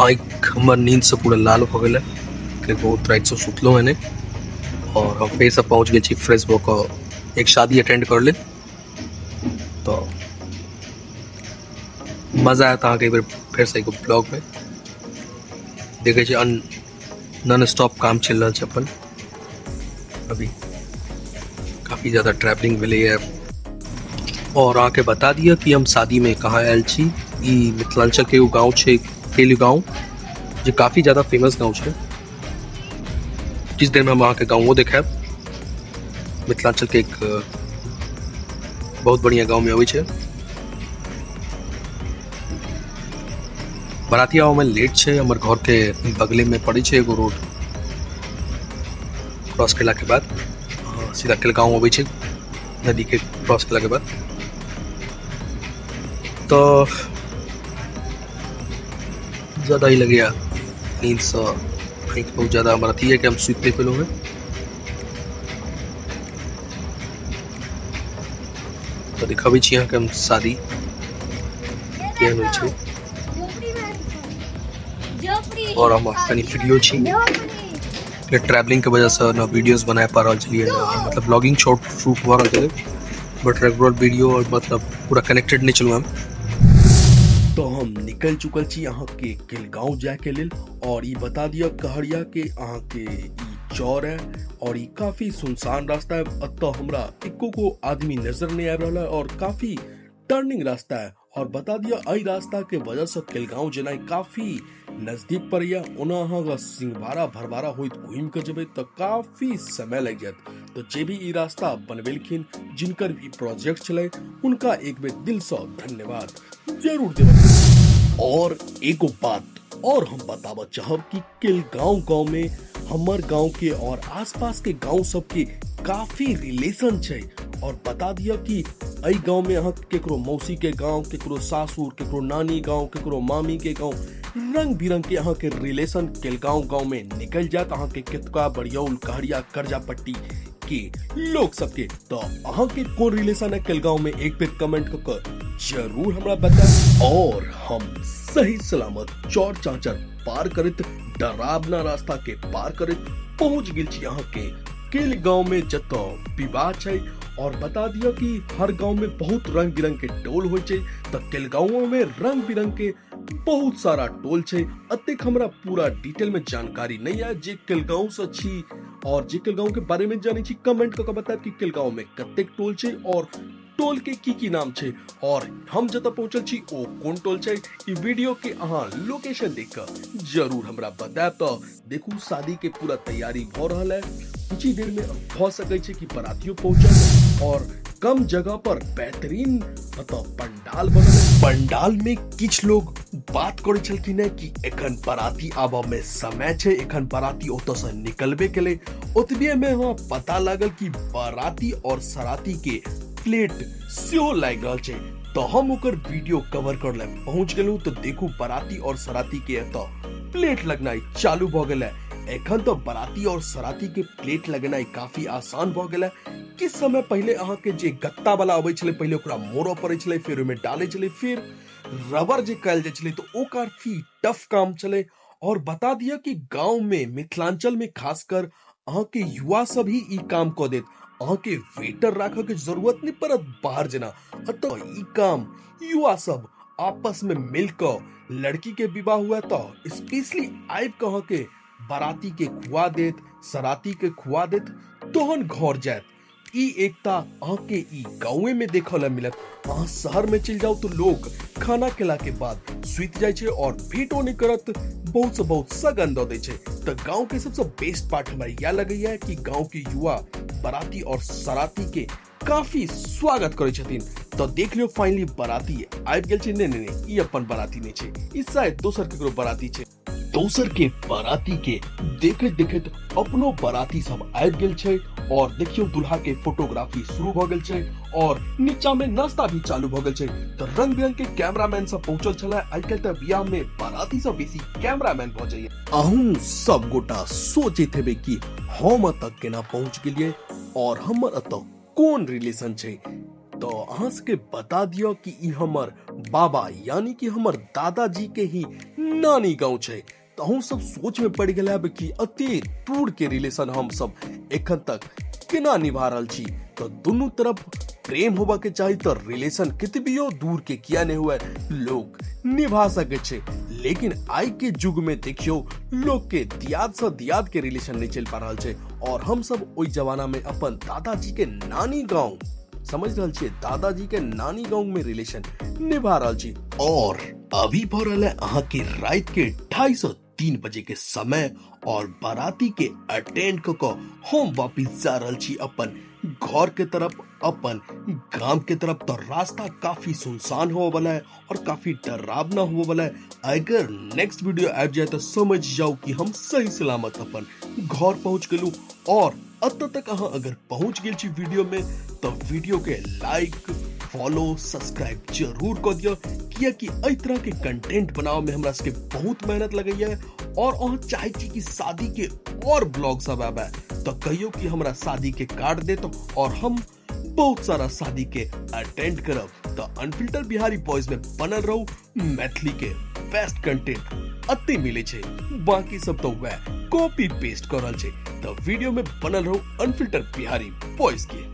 आँखि हमर नींदसँ पूरा लाल भऽ गेल है, बहुत रातिसँ सुतलहुँ हँ नहि। और हम फेरसँ पहुँच गेल छी फ्रेश भऽ कऽ एक शादी अटेंड कर लेल। तऽ मजा आयत अहाँके एक बेर फेरसँ एगो ब्लॉगमे। देखै छी अन नॉन स्टॉप काम चलि रहल छै अपन। अभी काफ़ी ज़्यादा ट्रैवलिंग भेलैए। और अहाँके बता दिअ कि हम शादीमे कहाँ आयल छी। ई मिथिलांचल के एगो गाँव छै केल गाँव, जे काफ़ी ज़्यादा फेमस गाँव छै। किछु देरमे हम अहाँके गाँवो देखायब। मिथिलांचल के एक बहुत बढ़िया गाँवमे अबै छै। बराती आबऽमे लेट छै, हमर घर के बगले में पड़ै छै एगो रोड क्रॉस केला के बाद सीधा केलगांव अबै छै, नदी के क्रॉस केला के बाद। तो ज्यादा ही लगैया नींदसँ आँखि बहुत ज्यादा हमर अथी है कि हम सुति नहि पेलहुँ हँ। तऽ दिखाबै छी अहाँके हम शादी केहन होइ छै। और हम कनि फ्रीयो छी, ट्रैवलिंग के वजह से ना वीडियोस बना पा रहल छलियै, मतलब ब्लॉगिंग शॉर्ट शूट भऽ रहल छलै, बट रेगुलर वीडियो और मतलब पूरा कनेक्टेड नहीं छलहुँ हम। तो हम निकल चुकल छी अहाँके केलगांव जाय के लेल। और ई बता दिअ कहरिया के अहाँके ई चौर है और ई काफी सुनसान रास्ता है। अतः हमरा एको गो आदमी नजर नहीं आबि रहल है और काफी टर्निंग रास्ता है। और बता दिअ एहि रास्ता के वजह से केलगांव जेनाइ काफी नजदीक पड़ैया। ओना अहाँ अगर सिंहवाड़ा भरवाड़ा होइत घूमि के जेबै तऽ काफी समय लागि जायत। तो जे भी ई रास्ता बनबेलखिन, जिनकर भी प्रोजेक्ट छलै, हुनका एक बेर दिल से धन्यवाद जरूर देबै। और एगो बात और हम बताबऽ चाहब कि केलगांव गांव में हमर गांव के और आसपास के गांव सबके काफी रिलेशन छै। और बता दिअ कि एहि गांव में अहाँ केकरो मौसी के गांव, केकरो सासुर, केकरो नानी गांव, केकरो मामी के गांव, रंग बिरंग के अहाँ के रिलेशन केलगांव गांव में निकल जायत। अहाँ के केतुका, बरियौल, कहरिया, कर्जापट्टी के लोग सबके। तो अहाँ के कोन रिलेशन है केलगांव में, एक बेर कमेंट कऽ के जरूर हमरा बताएब। और हम सही सलामत चौर चाचर पार करैत डरावना रास्ता के पार करैत पहुंच गेल छी अहाँ के केलगांव में, जतऽ विवाह छै। और बता दिअ कि हर गांव में बहुत रंग बिरंग के टोल होइ छै, तऽ केलगांवो में रंग बिरंग के बहुत सारा टोल छै। अतेक हमरा पूरा डिटेल में जानकारी नहीं है। जे केलगांव से छी और जे केलगांव के बारे में जानै छी, कमेंट कऽ के बतायब कि केलगांव में कतेक टोल छै और टोल के की की नाम छै और हम जतऽ पहुंचल छी ओ कोन टोल छै। ई वीडियो के अहाँ लोकेशन देख कऽ जरूर हमरा बतायब। तऽ देखू शादी के पूरा तैयारी भऽ रहल है। कुछ ही देर में भऽ सकै छै कि बारातियो पहुंचत और कम जगह पर बेहतरीन मतलब पंडाल बनल है। पंडाल में किछ लोग बात करै छलखिन है कि एखन बाराती आबऽ में समय छै, एखन बाराती ओतऽ से निकलबे केलै। ओतबे में हमरा पता लागल कि बाराती और सराती के प्लेट सेहो लागि रहल छै। तऽ हम ओकर वीडियो कवर कर ले पहुंच गेलहुँ। तऽ देखू बाराती और सराती के एतऽ प्लेट लगनाइ चालू भऽ गेल है। एखन तऽ बाराती और सराती के प्लेट लगनाइ काफी आसान भऽ गेल है। किछु समय पहिले अहाँ के जे गत्ता वाला अबै छलै, पहिले ओकरा मोड़ऽ पड़ै छलै, फेर ओहिमे डालै छलै, फिर रबर जे कयल जाइ छलै, तऽ ओ काफी टफ काम छलै। और बता दिअ कि गाँव में, मिथिलांचल में खासकर अहाँ के युवा सब ही ई काम कऽ देत। अहाँ के वेटर राखऽ के जरूरत नहीं पड़त बाहर जेना। अतः ई काम युवा सब आपस में मिल कऽ, लड़की के विवाह हुआ तो स्पेशली आबि कऽ अहाँ के बाराती के खुआ देत, सराती के खुआ देत, तहन घर जायत। ई एकता अहाँ के ई गाँवे में देखऽ ला मिलत। अहाँ शहर में चलि जाउ तो लोग खाना खेला के बाद सुति जाइ छै और भेटो नहीं करत, बहुत से बहुत सगन दऽ दै छै। तऽ गाँव के सबसे बेस्ट पार्ट हमरा इएह लगैया कि गाँव के युवा बाराती और सराती के काफी स्वागत करै छथिन। तऽ देख लियौ फाइनली बाराती आबि गेल छै। नहि नहि नहि, ई अपन बाराती नहि छै, ई शायद दोसर केकरो बाराती छै। दोसर के बाराती के देखैत देखैत अपनो बाराती सब आबि गेल छै। और देखियौ दुल्हा के फोटोग्राफी शुरू भऽ गेल छै और नीचा में नाश्ता भी चालू भऽ गेल छै। तऽ रंग बिरंग के कैमरामैन सब पहुंचल छलै। आइ काल्हि तऽ बियाह में बाराती सब बेसी कैमरामैन भऽ जाइए। अहूँ सब गोटा सोचैत हेबै कि हम एतऽ केना पहुंच गेलियै और हमर एतऽ कोन रिलेशन छै। तो अहाँ सबके बता दियौ कि ई हमर बाबा यानी कि हमर दादाजी के ही नानी गांव छै। तो हम सब सोच में पड़ गेल कि अते दूर के रिलेशन हम सब एखन तक केना निभा रहल छी। तो दुनू तरफ प्रेम होबा के चाही, तो रिलेशन कितबियो दूर के किया नहीं हुए लोग निभा सके छे। लेकिन आई के युग में देखियो लोग के दियाद से दियाद के रिलेशन नहीं चल पा रहल छे। और हम सब ओई जमाना में अपन दादाजी के नानी गांव समझ रहल छे, दादाजी के नानी गांव में रिलेशन निभा रहल छी। और अभी भ रहल है अहाँ के रात के 2:30 बजे के समय और बाराती के अटेंड क क हम वापिस जा रहल छी अपन घर के तरफ, अपन गांव के तरफ। तो रास्ता काफी सुनसान होने वाला है और काफी डरावना होने वाला है। अगर नेक्स्ट वीडियो आबि जाए तो समझ जाओ कि हम सही सलामत अपन घर पहुंच गेलू। और अत तक अहाँ अगर पहुंच गेल छी वीडियो में तो वीडियो के लाइक फॉलो सब्सक्राइब जरूर कर दियो, कियाकि एहि तरह के कंटेंट बनावे में हमरा सबके बहुत मेहनत लगैया। और अहाँ चाहे छी कि शादी के और ब्लॉग सब आबे तो कहियो कि हमरा शादी के कार्ड दे तो और हम बहुत सारा शादी के अटेंड करब। तो अनफिल्टर बिहारी बॉयज में बनल रहू, मैथिली के बेस्ट कंटेंट अते मिले छे, बाकी सब तो वह कॉपी पेस्ट कर रहल छे। तो वीडियो में बनल रहू अनफिल्टर बिहारी बॉयज के।